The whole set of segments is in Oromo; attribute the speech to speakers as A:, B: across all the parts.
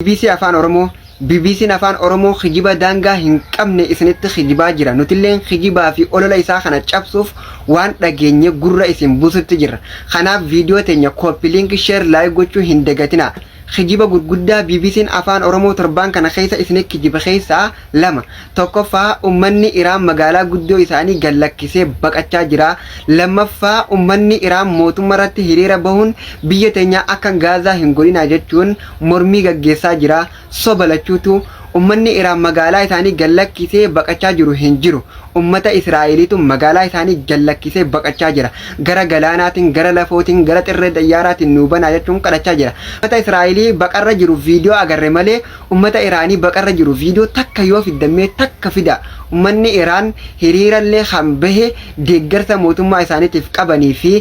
A: Bbc Afaan Oromoo BBC'n Afaan Oromoo kijiba daangaa hin qabne isinitti kijibaa jira. Nutilleen kijibaa fi olola isaa kana cabsuuf waan dhageenye gurra isin buusutti jirra. Kanaaf viidiyoo teenya copy link share like gochuu hin dagatinaa. Kijiba gurguddaa BBC'n Afaan Oromoo torbaan kana keessa isinitti kijibe keessaa 2. Tokkoffaa, ummanni Iraan magaalaa guddoo isaanii gad lakkisee baqachaa jira. Lammaffaa, ummanni Iraan mootummarratti hiriira bahuun biyya teenya akka Gaazaa hin godhinaa jechuun mormii gaggeessaa jira. Soba lachuutu. Ummanni Iraan magaalaa isaanii gad lakkisee baqachaa jiru hin jiru. Ummata Israa'eliitu magaalaa isaanii gad lakkisee baqachaa jira. Gara galaanaatiin, gara lafootiin, gara xirree xayyaaraatiin nuu banaa jechuun kadhachaa jira. Ummata Israa'elii baqarra jiru viidiyoo agarre malee Ummata Iraanii baqarra jiru viidiyoo takka yoo fiddan mee takka fidaa. Ummanni Iraan hiriirallee kan bahe deeggarsa mootummaa isaaniitiif qabanii fi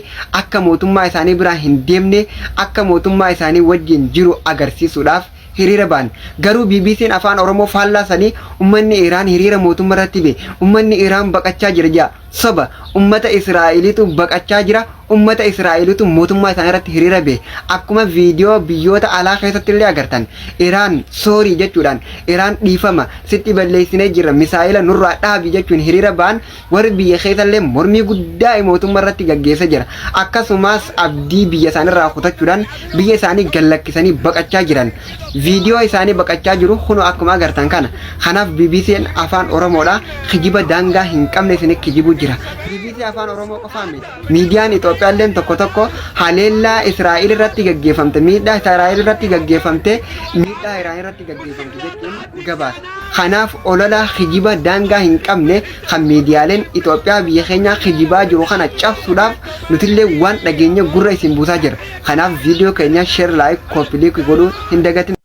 A: akka mootummaa isaanii biraa hin deemne akka mootummaa isaanii wajjin jiru agarsiisuudhaaf hiriira ba'an. Garuu BBCn Afaan Oromoo faallaa sanii ummanni Iraan hiriira mootummarratti bahe, ummanni Iraan baqachaa jira jedha. Soba! Ummata Israa'eliitu baqachaa jira, ummata Israa'eliitu mootummaa isaanii irratti hiriira bahe. Akkuma viidiyoo biyyoota alaa keessatti illee agartan, Iraan sorry jechuudhaan, Iraan dhiifama, sitti balleessinee jirra, misaa'ila nurraa dhaabi jechuun hiriira ba'an, warri biyya keessa illee mormii guddaa mootummaa irratti gaggeessa jira. Akkasumas abdii biyya isaanii irraa kutachuudhaan biyya isaanii gad lakkisanii baqachaa jiran. Viidiyoo isaanii baqachaa jiru kunoo akkuma agartan kana. Kanaaf BBCn Afaan Oromoodha kijiba daangaa hin qabne isin kijibuu jira. Bbc Afaan Oromoo qofaa miti. Miidiyaan Itoophiyaalleen tokko tokko haleellaa Israa'el irratti gaggeeffamte, miidhaa Israa'el irratti gaggeeffamte, miidhaa Iraan irratti gaggeeffamte jechuun gabaasa. Kanaaf olola kijiba daangaa hin qabne kan miidiyaaleen Itoophiyaa biyya keenyaa kijibaa jiru kana cabsuudhaaf nutillee waan dhageenye gurra isin buusaa jirra. Kanaaf viidiyoo keenya share like copy link godhuu hin dagatinaa.